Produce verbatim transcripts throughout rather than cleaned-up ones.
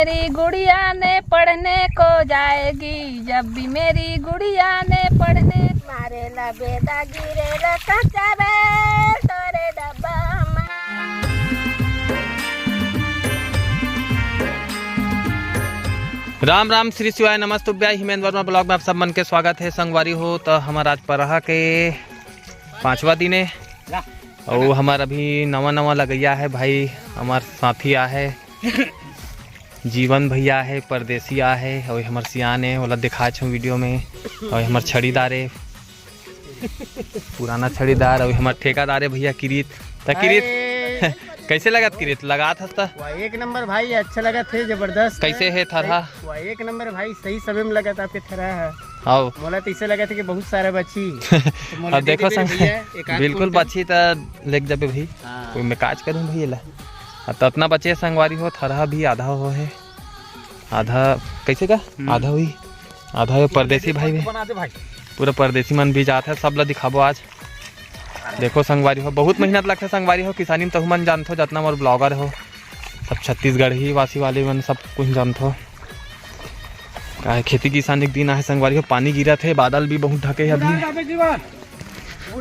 मेरी गुड़िया ने पढ़ने को जाएगी, जब भी मेरी गुड़िया ने पढ़ने मारे ला बेदा गिरे ला कच्चा बेल तोरे डब्बा मा। राम राम, श्री शिवाय, नमस्तुभ्याय, हिमेंद्र वर्मा ब्लॉग में आप सब मन के स्वागत है। संगवारी हो, तो हमार आज परहा के पांचवा दिन है। अउ हमार अभी नवा नवा लगइया है भाई, हमार साथी आ है जीवन भैया है, परदेसी आ है, अउ हमर सियान है, ओला दिखाए छो वीडियो में। अउ हमर छड़ीदार है, पुराना छड़ीदार, अउ हमर ठेकादार है भैया किरीत। त किरीत, कैसे लगत किरीत? लगात हस त? वाह, एक नंबर भाई, अच्छा लगत हे, जबरदस्त। कैसे हे थरहा? वाह, एक नंबर भाई, सही समय में लगत आपके थरहा है। हाव। मोला तो ऐसे लगत हे कि बहुत सारा बची। तो मोला अब दे देखो देबे संग-, भैया, एक आध बिल्कुल कुंटल। बची त लेके जाबे भाई। हाँ। कोई मैं काज करूँ भैया ला। अब तो अतना बचे संगवारी हो, थरहा भी आधा हो है, आधा कैसे का? हम्म। आधा हुई, आधा हुई परदेसी भाई भी। बना दे भाई। पूरा परदेसी मन भी जात है, सब ला दिखाबो आज। देखो संगवारी हो, बहुत मेहनत लगथे संगवारी हो, किसानी में तहु मन जानथो, जतना मोर ब्लॉगर हो, सब छत्तीसगढ़ी वासी वाले मन सब कुछ जानथो। का है, खेती किसानी के दिन आहे संगवारी हो, पानी गिरत हे, बादल भी बहुत ढके हे अभी।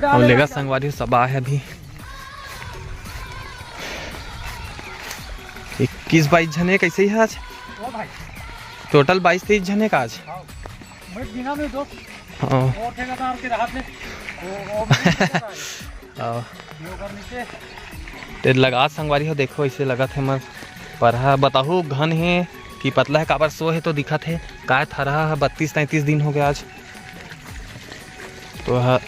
अउ लेगा संगवारी हो, सब आहे अभी। इक्कीस बाईस झने कैसे ही आज? टोटल बाईस तेईस झने का आज? हाँ। हाँ। ते लगात संगवारी हो, देखो ऐसे लगत हे मस्त। परहा बताहू घन हे कि पतला हे, काबर सो हे तो दिखत हे। काय थरहा ह बत्तीस तैंतीस दिन हो गया आज, तो ह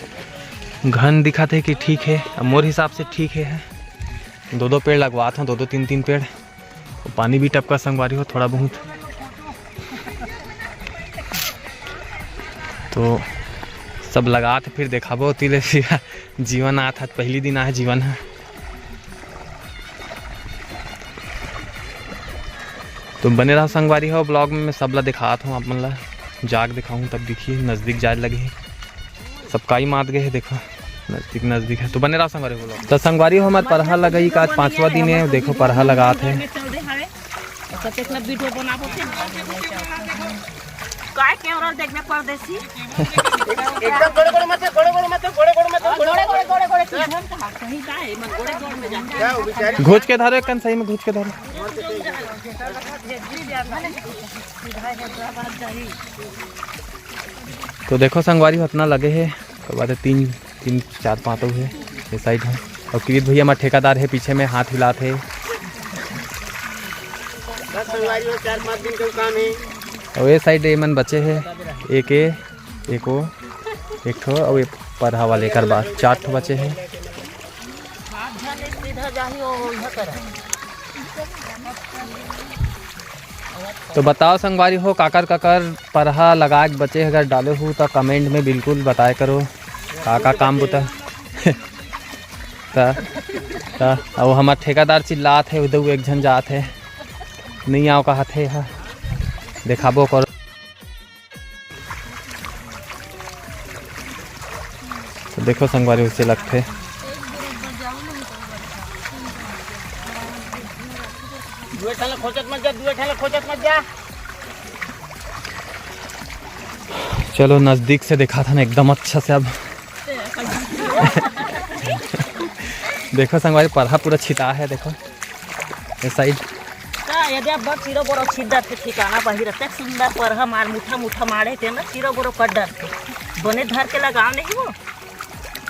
घन दिखत हे कि ठीक हे। अब मोर हिसाब से ठीक हे, हे। दो दो पेड़ लगवात हूँ, दो दो तीन तीन पेड़। पानी भी टपका संगवारी हो थोड़ा बहुत। तो सब लगात हे, फिर देखाबो ओती ले। जीवन आत हे, पहली दिन आहे जीवन ह। तो बने रहो संगवारी हो ब्लॉग में, मैं सब ला दिखात हूँ आप मन ला। जाग दिखाऊँ तब दिखी, नजदीक जाए लगी। सब काई मात गए हे, देखो नजदीक नजदीक है, तो बने रहो संगवारी हो। तो संगवारी हो, हमार परहा लगई का आज पांचवा दिन है। देखो परहा लगात है। काय कैमरा देखबे परदेसी। एकदम गोड़े गोड़े मत, गोड़े गोड़े मत, गोड़े गोड़े मत, गोड़े गोड़े गोड़े गोड़े गोड़े। घुच के धरो, एक कन सही में घुच के धरो। तो देखो संगवारी हो, अतना लगे हे, ओकर बाद तीन, तीन चार पाँतों हे ये साइड हे। अउ किरीत भैया हमार ठेकादार हे, पीछे में हाथ हिलात हे। बस संगवारी हो, चार पाँच दिन के काम हे। अउ ये साइड ये मन बचे हे, एक ए, एक ओ, एक ठो, अउ ये परहा वाले एकर बाद चार ठो बचे हे। तो बताओ संगवारी हो, काकर काकर परहा लगा के बचे, अगर डाले हो तो कमेंट में बिल्कुल बताए करो, का का काम बुता। त, त, अब हमार ठेकादार चिल्लात हे, उधर एक झन जात हे, नहीं आओ कहत हे, हा। देखाबो करो। तो देखो संगवारी, उसे लगथे। दुए ठान ला खोचत मत जा, दुए ठान ला खोचत मत जा। चलो नजदीक से देखा था ना एकदम अच्छा से। अब देखो संगवारी, परहा पूरा छिता है, देखो। ये साइड। का ये दे, अब चीरो बोरो छित डरथे, ठिकाना बाहिर अतेक सुंदर परहा मार, मुठा मुठा माड़े ते ना, चीरो बोरो कट डरथे। बने धर के लगाव नहीं वो।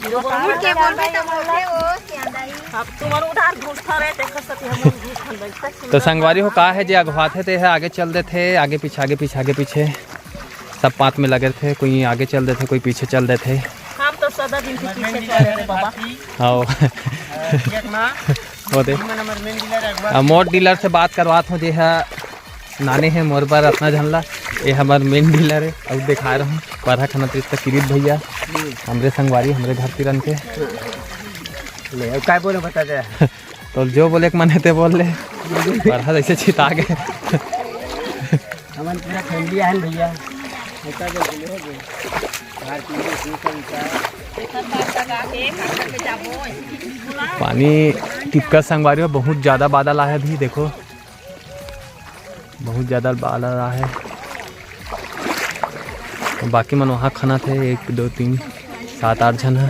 चीरो बोरो मुड़ के बोलबे त बोलथे वो, सियादाई। अब तुमन उधार घुसता रहे, देखो सती हम घुस खन बैठता। तो संगवारी हो, का है जे अगवाथे ते है, आगे चल देथे, आगे पीछे, आगे पीछे, आगे पीछे। सब पात में लगे थे, कोई आगे चल देथे, कोई पीछे चल देथे। हम तो सदा दिन के पीछे चले रे बाबा। हाँ। वो दे। अब मोर डीलर से बात करवात हूँ, जे है नाने है मोर बर अतना झन ला। ये हमार मेन डीलर है। अब दिखा रहा हूँ, परहा खना तीर तक किरीत भैया, हमरे संगवारी, हमरे घर तिरन के। ले, अब काय बोले बता दे। तो जो बोले के मन है ते बोल ले। परहा जैसे छिता गए। हमन पूरा फैमिली आए हैं भैया। पानी टिपका संगवारी हो, बहुत ज्यादा बादल आए अभी, देखो। बहुत ज्यादा बाल आ रहा है। बाकी मन वहाँ खाना थे, एक, दो, तीन, सात, आठ झन है।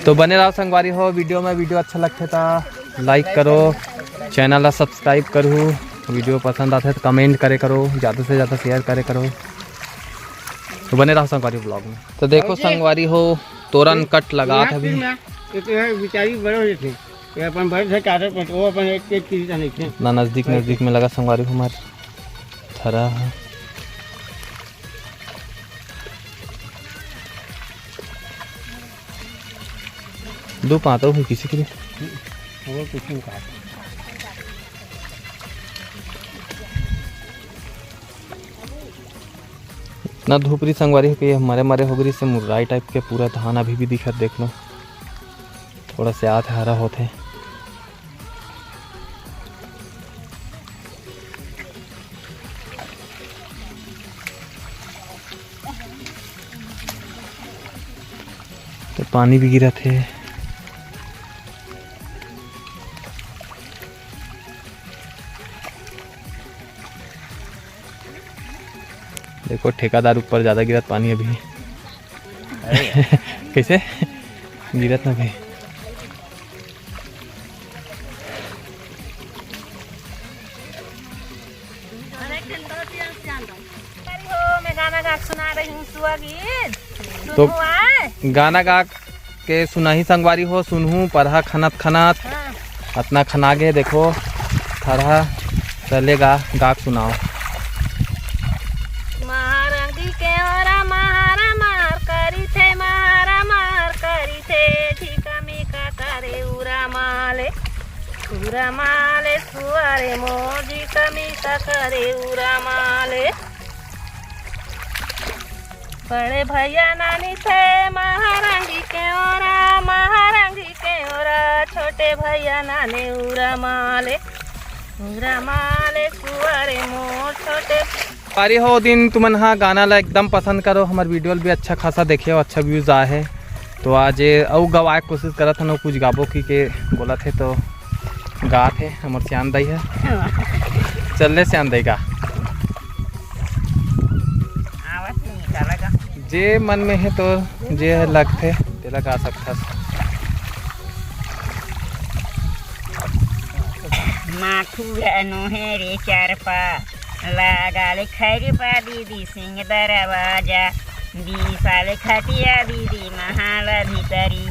तो बने रहो संगवारी हो वीडियो में। वीडियो अच्छा लगथे ता लाइक करो, चैनल ला सब्सक्राइब करो, वीडियो पसंद आथे तो कमेंट करे करो, ज़्यादा से ज़्यादा शेयर करे करो। तो बने रहो संगवारी ब्लॉग में। तो देखो संगवारी हो, तोरन कट लगा था अभी। एक बेचारी बड़े हो जाते, ये अपन बड़े थे काटे पर वो अपन एक एक चीज नहीं थे। ना नजदीक नजदीक में लगा संगवारी हो हमारे थरा है। दो पाता हुई किसी के लिए। और कुछ नहीं कहा। इतना धूप रही संगवारी हो कि ये मरे मरे हो गई से मुर्राई टाइप के। पूरा धान अभी भी दिखत, देख लो, थोड़ा से आत हरा होते। तो पानी भी गिरत है। देखो ठेकादार ऊपर ज्यादा गिरत पानी अभी। कैसे गिरत ना भाई। अरे हो, मैं गाना गा के सुना रही हूँ, सुआ गीत। तो सुनो आए। गाना गा के सुनाही संगवारी हो, सुनहू परहा खनत खनत। हाँ। अतना खना गे, देखो थरहा। चले गा, गा के सुनाओ। महारंगी के ओरा महारा मार करी थे, महारा मार करी थे, झिका मिका करे उरा माले, उरा माले सुअरे मोर, झिका मिका करे उरा माले। बड़े भैया नानी थे महारंगी के ओरा, महारंगी के ओरा, छोटे भैया नाने उरा माले, उरा माले सुअरे मोर छोटे। अरे हो दिन तुमन हा गाना ला एकदम पसंद करो, हमर वीडियो भी अच्छा खासा देखे हो, अच्छा व्यूज आए है। तो आज ये अउ गवाए के कोशिश करत हन, कुछ गाबो की के बोलत हे तो गात हे हमर सियान दाई हे। चल ले सियान दाई गा। आवत नहीं, काला गा। जे मन में हे तो जे लगथे तेला गा सकथस। माखू घनो हे रे चारपा, लगा ले खैरपा दीदी सिंह दरवाजा, बीसा ले खटिया दीदी महल भीतरी,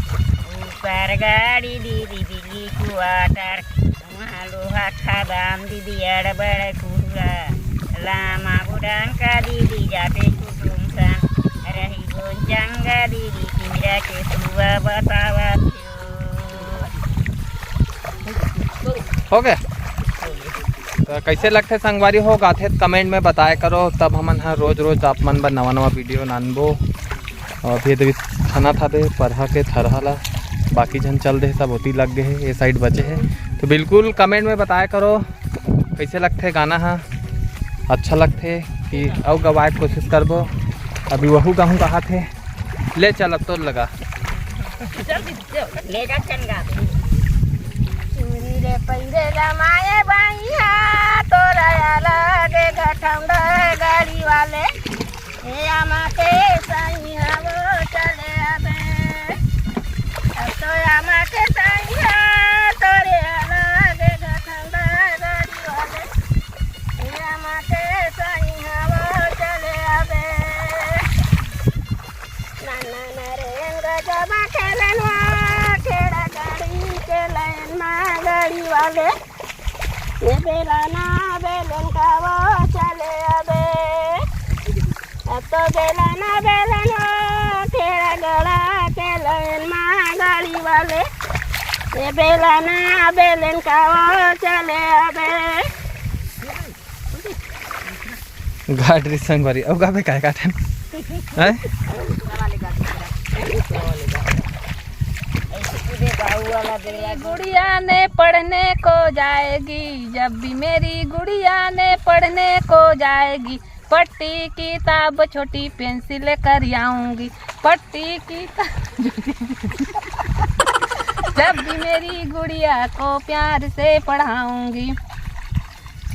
ऊपर गाड़ी दीदी दिल्ली क्वार्टर, वहाँ लोहा खदान दीदी अड़बड़ कुहरा, लामा बुढ़ान का दीदी जाते कुसुम सन, रही गोन चंगा दीदी पिंजरा के सुआ बतावा। हो गए। तो कैसे लगथे संगवारी हो, गाथे त कमेंट में बताए करो, तब हमन ह रोज रोज आप मन बर नवा नवा वीडियो लानबो। और अभी अभी खनत हबे परहा के थरहा ला, बाकी झन चल दे, सब ओती लग गए हे, ये साइड बचे हे। तो बिल्कुल कमेंट में बताए करो कैसे लगथे गाना ह, अच्छा लगथे कि अउ गवाए के कोशिश करबो। अभी वहू गाहूँ कहा थे, ले चल अब तोर लगा। चल दीदी, चल। ले जा चल गा। चूरी रे पैरे रमाए बाइया, तोरा अलग गठौंडा गाड़ी वाले। ए आमा के सैया वो चले आबे। अब तो आमा के सैया तोरे अलग गठौंडा गाड़ी वाले। ए आमा के सैया वो चले आबे। नाना नरेंद्र जबा खेलन वा, खेड़ा गाड़ी के लाइन मा गाड़ी वाले। ये बेला ना बेलन का वो चले आबे। अब तो बेला ना बेलन वो, खेड़ा गड़ा के लाइन मा गाड़ी वाले। ये बेला ना बेलन का वो चले आबे। गाड़ी संगवारी, अब गाबे काय काटन? हैं? गुड़िया ने पढ़ने को जाएगी, जब भी मेरी गुड़िया ने पढ़ने को जाएगी, पट्टी किताब छोटी पेंसिल कर आऊंगी, पट्टी किताब। जब भी मेरी गुड़िया को प्यार से पढ़ाऊंगी,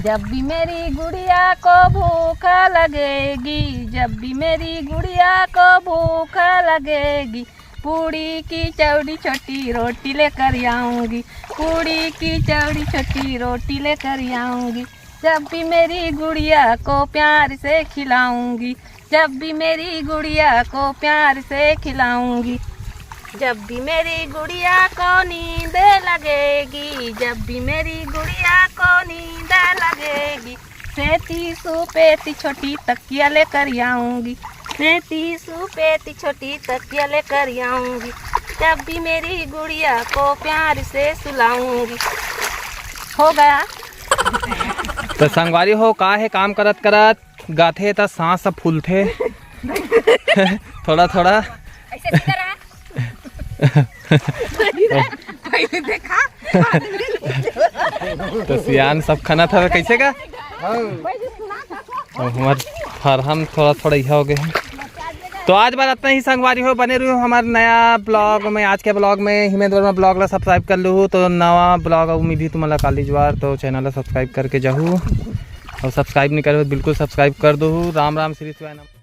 जब भी मेरी गुड़िया को भूख लगेगी, जब भी मेरी गुड़िया को भूख लगेगी, पूड़ी की चौड़ी छोटी रोटी लेकर आऊंगी, पूड़ी की चौड़ी छोटी रोटी लेकर आऊंगी। जब भी मेरी गुड़िया को प्यार से खिलाऊंगी, जब भी मेरी गुड़िया को प्यार से खिलाऊंगी, जब भी मेरी गुड़िया को नींद लगेगी, जब भी मेरी गुड़िया को नींद लगेगी, सेती सुपेती छोटी तकिया लेकर आऊंगी, सेती सुपेती छोटी तकिया लेकर आऊंगी, जब भी मेरी गुड़िया को प्यार से सुलाऊंगी। हो गया। तो संगवारी हो, का हे, काम करत करत गाथे त सांस ह फूलथे। थोड़ा थोड़ा। ऐसे सीधा रहा। पहले देखा। तो सियान सब खाना था, कैसे का? अब हमार फार्म थोड़ा थोड़ा इहा हो गए हे। तो आज बार अतना ही संगवारी हो, बने रहो हमार नया ब्लॉग में। आज के ब्लॉग में हिमेंद्र वर्मा ब्लॉग ला सब्सक्राइब कर लूहू, तो नवा ब्लॉग अउ मिलही तुमन ला काली जुवार। तो चैनल ला सब्सक्राइब करके जाहू, अउ सब्सक्राइब नहीं करे हो, बिल्कुल सब्सक्राइब कर दूहू। राम राम, श्री शिवाय नमः।